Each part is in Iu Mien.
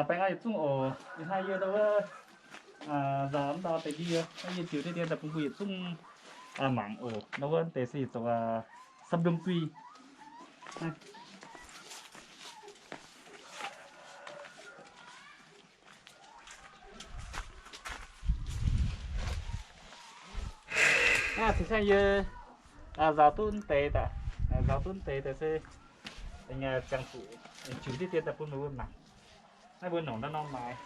Baengh yietc zungv oc. Ih hnoi yie ndau wuov nzaaux mv ndau deix ndie, yie ziux deix ndie daaih bun mbuo yietc zungv mangc oc. Ndau wuov deix se yietc zoux 三根规. Naaiv tengx yie nzaaux duqv deix daaih, nzaaux duqv deix daaih se ziangh zuqc ziux ndie daaih bun mbuo mangc. Naaiv mbuo nongc naaiv norm maaiz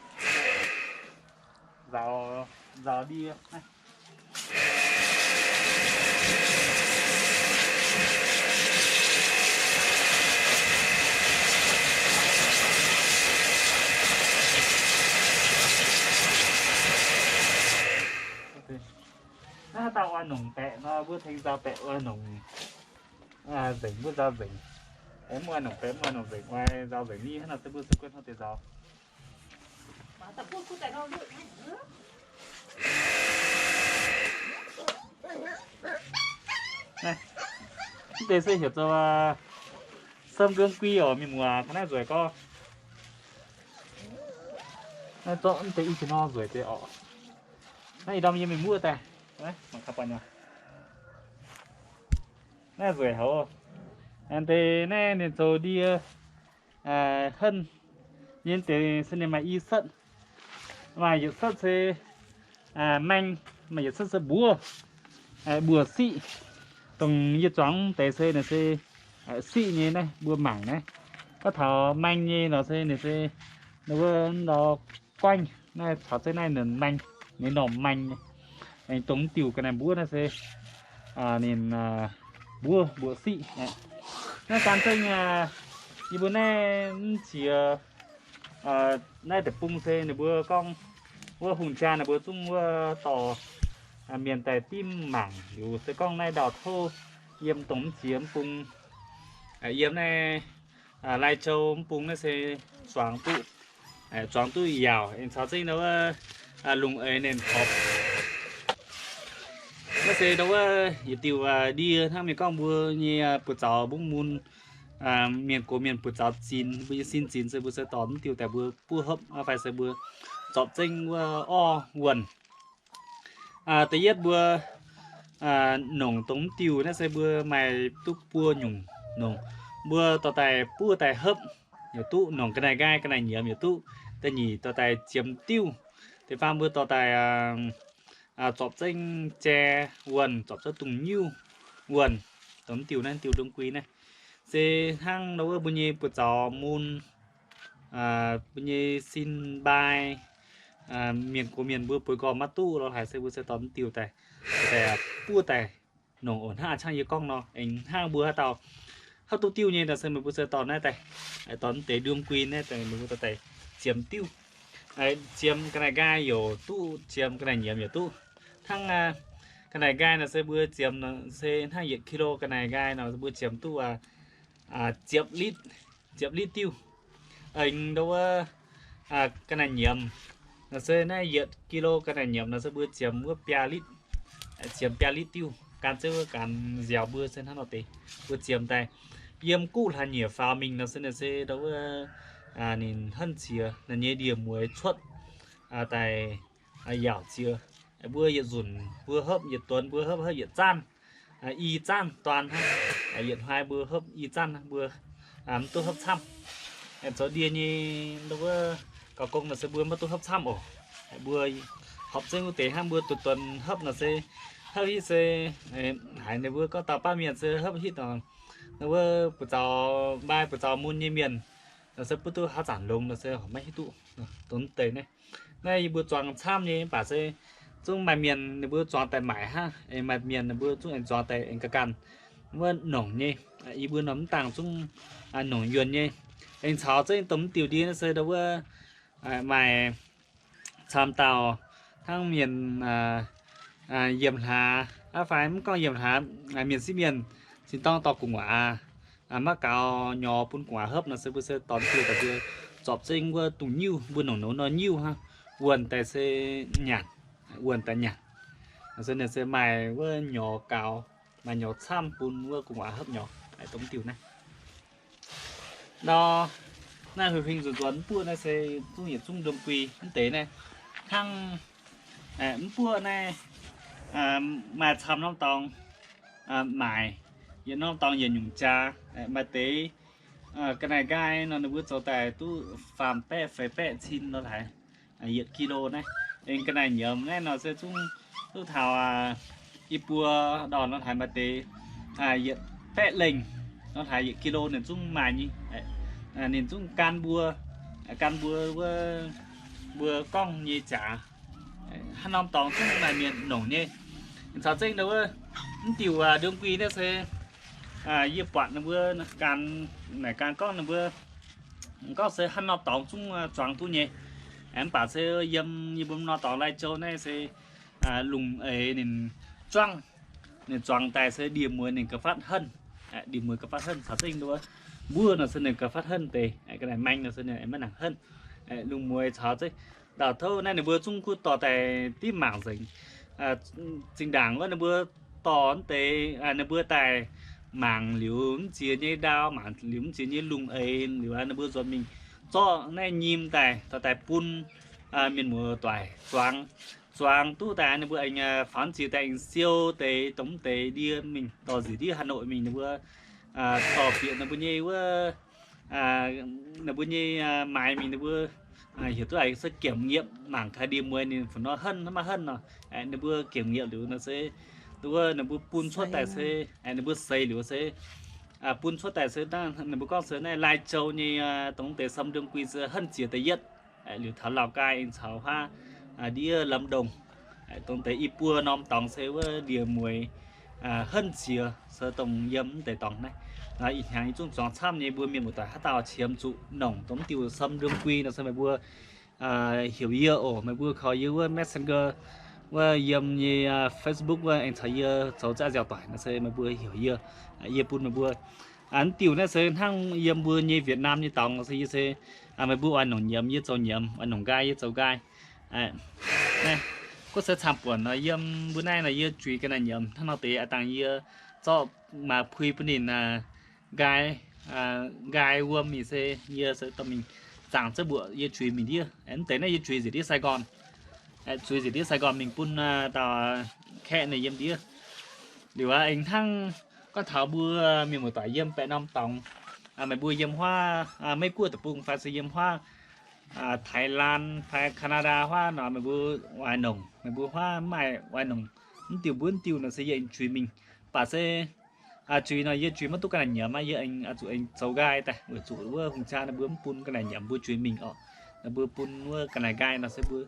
nzaaux, nzaaux ndie. Naaiv haaix dauh oix nongc baeqc nor, mbuo tengx nzaaux baeqc oix nongc nzengc, mbuo nzaaux nzengc. Mv oix nongc baeqc, mv oix nongc nzengc, oix nzaaux nzengc ni hnangv nor se mbuo se guon hnangv deix nzaaux. Mv deix se heuc zoux 三根规 oc, mienh muoz. Taux naaiv nzueic gorngv, naaiv zorqv mv deix i qiex nor nzueic deix oc. Naaiv ih ndorm yie mingh muoqv daaih. Naaiv nzueic haic. Deix naaiv ninh zoux ndie henv nyei deix se ninh maaih i setv. Maaih yietc setv se maeng, maaih yietc setv se mbuov, mbuo siqv. Dongh yie zuangx deix se ninh se siqv nyei naaiv, mbuo mangc naaiv. Gorngv taux maeng nyei nor se ninh se wuov nor guaengv naaiv, caux zengv naaiv ninh maeng, ninh normh maeng nyei. Aengx dongh mv diuh ga'naaiv mbuov naaiv se ninh mbuov mbuo siqv. Naaiv gan zengv yie mbuo naaiv mv qiex naaiv deic-bung se ninh mbuo gorngv wuov hungh jaa ninh mbuo zungv wuov dorh mienh daaih dimv mangc liuz se gorngv naaiv ndau-touv yiem dongh mv qiex mv bung, yiem naaiv Lai Châu mv bung naaiv se zuangx duqv, zuangx duqv yaauc, aengx caux zengv wuov lungh eix ninh horpc. Naaiv se ndau wuov yietc diuh ndie hnangv mienh gorngv mbuo nyei buoz-zaux mbungv mun, mienh gox mienh buoz-zaux zinx, mbuo nyei sin zinx se mbuo se dorh mv diuh daaih mbuo buov hopv fai se mbuo zorpc zengv wuov orv wuonh. Da'yietv mbuo nongc dongh mv diuh naaiv se mbuo maaih duqv buo nyungc nongc. Mbuo dorh daaih buov daaih hopv yaac duqv, nongc ga'naaiv nqaai ga'naaiv nyiemz yaac duqv. Da'nyeic dorh daaih ziemx diuv. Da'faam mbuo dorh daaih zorpc zengv jai wuonh, zorpc zengv dungz nyiuv wuonh. Dongh mv diuh naaiv, diuh 六根规 naaiv se hnangv ndau wuov mbuo nyei buoz-zaux mun, mbuo nyei sin mbai, mienh gox mienh mbuo bueix nqorngv maiv duqv lorz haaix se mbuo se dorh mv diuh daaih, daaih buov daaih nongc oc. Hnangv a'ciangv yie gorngv nor, aengx hnangv mbuo haaix dauh hopv duqv diuv nyei nor se meih mbuo se dorh naaiv daaih, dorh mv deix 六根规 naaiv daaih, meih mbuo dorh daaih ziemx diuv. Ziemx ga'naaiv nqaai yaac duqv, ziemx ga'naaiv nyiemz yaac duqv. Hnangv ga'naaiv nqaai nor se mbuo ziemx nor se hnangv yietc kilo ga'naaiv nqaai nor mbuo ziemx duqv ziepc litv, ziepc litv diuv. Aengx ndau wuov ga'naaiv nyiemz nor se naaiv yietc kilo ga'naaiv nyiemz nor se mbuo ziemx wuov biaa litv, ziemx biaa litv diuv. Gan zengv wuov gan nziaaux mbuo se hnangv nor deix, mbuo ziemx daaih yiem guv hlaax nyieqc faaux mingh nor se, nor se ndau wuov ninh henv ziex, ninh nyei ndie-mueiz cuotv daaih yaauc ziex. Mbuo yietc nzunc mbuo hopv, yietc duonx mbuo hopv, hopv yietc zanv, i zanv duan hnangv. Yietc hnoi mbuo hopv i zanv, mbuo mv duqv hopv camv. Zoux ndie nyei ndau wuov gaux gong nor se mbuo maiv duqv hopv camv oc. Mbuo horpc zengv wuov deix hnangv mbuo duqv duonx hopv nor se hopv hitv se haiz ninh mbuo gorngv dauh baav mienh se hopv hitv nor, ndau wuov buoz-zaux mbai buoz-zaux mun nyei mienh nor se mv duqv haaix zanc longx nor se horpc maiv hiuv duqv dongh deix naaiv. Naaiv yie mbuo zuangx camv nyei mv baac se zungv maaih mienh ninh mbuo zuangx daaih maaic hnangv, aengx maaih mienh ninh mbuo zungv aengx zuangx daaih aengx ga'ganh wuov nongc nyei. Yie mbuo nor mv dangh zungv nongc yuonh nyei. Aengx caux zengv dongh mv diuh ndie naaiv se ndau wuov maaih camv dauh hnangv mienh yiem hlaax aqv fai mv gorngv yiem hlaax, mienh sieqv mienh zinh dorng dorh gu'nguaaz maiv gaux nyorx bun gu'nguaaz hopv nor se mbuo se dorh mv diuh daaih mbuo zorpc zengv wuov dungz nyiuv, mbuo nongc nor nyiuv hnangv, wuonh daaih se nyanc, wuonh daaih nyanc. Se ninh se maaih wuov nyorx gaux, maaih nyorx camv bun wuov gu'nguaaz hopv nyorx dongh mv diuh naaiv. Nor Naaiv huing-huing nzuonx-nzuonx mv buoqv naaiv se zungv yietc zungv ndorm gui mv deix naaiv. Hnangv mv buoqv naaiv maaih camv norm dorngx maaic, yietc norm dorngx yietc nyungc jaax. Maaih deix ga'naaiv nqaai nor ninh mbuo zoux daaih duqv faam baeqv feix baeqv cin nor haaix, yietc kilo naaiv. Aengx ga'naaiv nyiemz naaiv nor se zungv duqv taux i buo ndorn nor haaix, maaih deix yietc baeqv lengh nor haaix yietc kilo ninh zungv maaih nyei. Ninh zungv gan mbuo, gan mbuo wuov, mbuo gorngv nyei jaax. Hnangv norm dorngx zungv maaih mienh nongc nyei. Caux zengv wuov, mv diuh ndorm gui naaiv se yie buatc ninh mbuo gan, naaic gan gorngv ninh mbuo gorngv se hnangv norm dorngx zungv zuangx duqv nyei. Mv baac se yiem yie mbuo norm dorngx Lai Châu naaiv se lungh eix ninh zuangv, ninh zuangx daaih se ndie-mueiz ninh gauh fatv henv. Ndie-mueiz gauh fatv henv caux zengv wuov, mbuov nor se ninh gauh fatv henv deix, ga'naaiv maeng nor se ninh maiv nangc henv. Lungh mueiz caux zengv ndau-touv naaiv ninh mbuo zungv kuv dorh daaih div mangc nzengc. Zinh ndaangc wuov ninh mbuo dorh deix, ninh mbuo daaih mangc liuz mv ziex nyei ndau, mangc liuz mv ziex nyei lungh eix liuz, ninh mbuo nzuonx mingh zorqv naaiv nyim daaih, dorh daaih bun mienh muoz-doic zuangx. Zuangx duqv daaih ninh mbuo aengx faaux ziex daaih aengx siou deix dongh mv deix ndie mingh dorh nziec ndiev Hà Nội mingh ninh mbuo dorh bieqc ninh mbuo nyei wuov, ninh mbuo nyei maaiz mingh ninh mbuo heuc duqv se kiểm nghiệm mangc gaax ndie-mueiz ninh fu nor henv maiv henv nor. Ninh mbuo kiểm nghiệm liuz nor se, wuov ninh mbuo bun cuotv daaih se, ninh mbuo seix liuz se, bun cuotv daaih se ninh mbuo gorngv se naaiv Lai Châu nyei dongh deix sâm ndorm gui se henv ziex da'yietv. Liuz taux Lào Cai aengx caux huaav ndiev Lâm Đồng, dongh deix i buo norm dorngx se wuov ndie-mueiz henv ziex se dongh yiem mv deix dorngx naaiv. Ih hnyangx yie zungv zuangx camv nyei, mbuo mienh muoz-doic haaix dauh qiemx zuqc nongc dongh mv diuh sâm ndorm gui nor se meih mbuo heuc yie oc. Meih mbuo kaux yie wuov Messenger wuov, yiem nyei Facebook wuov aengx caux yie zoux za'nziaauc doic nor se meih mbuo heuc yie, yie bun meih mbuo. Mv diuh naaiv se hnangv yiem mbuo nyei Việt Nam nyei dorngx se yie se, meih mbuo oix nongc nyiemz yie zoux nyiemz, oix nongc nqaai yie zoux nqaai. Naaiv, guov se camv-buonc nor yiem mbuo naaiv nor yie juix ga'naaiv nyiemz hnangv nor deix aqv. Dangh yie zorqv maaih pui bun ninh nqaai, nqaai wuom mingh se yie se dorh mingh zaangc ziex mbuoqc yie juix mingh ndiev. Mv deix naaiv yie juix nzengc ndiev Sài Gòn, juix nzengc ndiev Sài Gòn mingh bun dauh kaeqv ninh yiem ndiev. Liuz aqv, aengx hnangv gorngv taux mbuo mienh muoz-doic yiem baeqc norm dorngx, meih mbuo yiem huaav Meiv Guoqv deic-bung fai se yiem huaav Thái Lan fai Canada huaav nor, meih mbuo oix nongc, meih mbuo huaav maaih oix nongc mv diuh mbuo mv diuh nor se yie aengx juix mingh. Baac se juix nor yie juix maiv duqv ga'naaiv nyiemz aqv, yie aengx zuqc aengx zoux nqaai daaih weic zuqc wuov hungh jaa ninh mbuo mv bun ga'naaiv nyiemz mbuo juix mingh orqc. Ninh mbuo bun wuov ga'naaiv nqaai nor se mbuo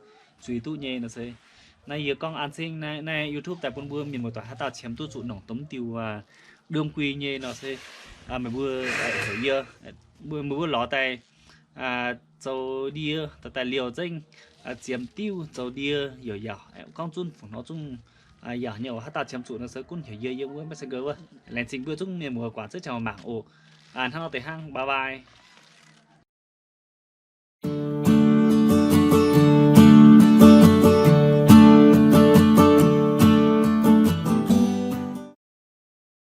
juix duqv nyei nor se. Naaiv yie gorngv an zingv naaiv YouTube daaih bun mbuo mienh muoz-doic haaix dauh qiemx duqv zuqc nongc dongh mv diuh ndorm gui nyei nor se, meih mbuo heuc yie, meih mbuo lorz daaih zoux ndie, dorh daaih liouh zengv ziemx diuv zoux ndie youc yaac gorngv zunv fungc nor zungv yaac nyei oc. Haaix dauh qiemx zuqc nor se gunv heuc yie yiem wuov Messenger wuov. Laengz zingh mbuo zungv mienh muoz-doic guangc ziex qangx mangc oc. Hnangv nor deix hnangv, bye bye.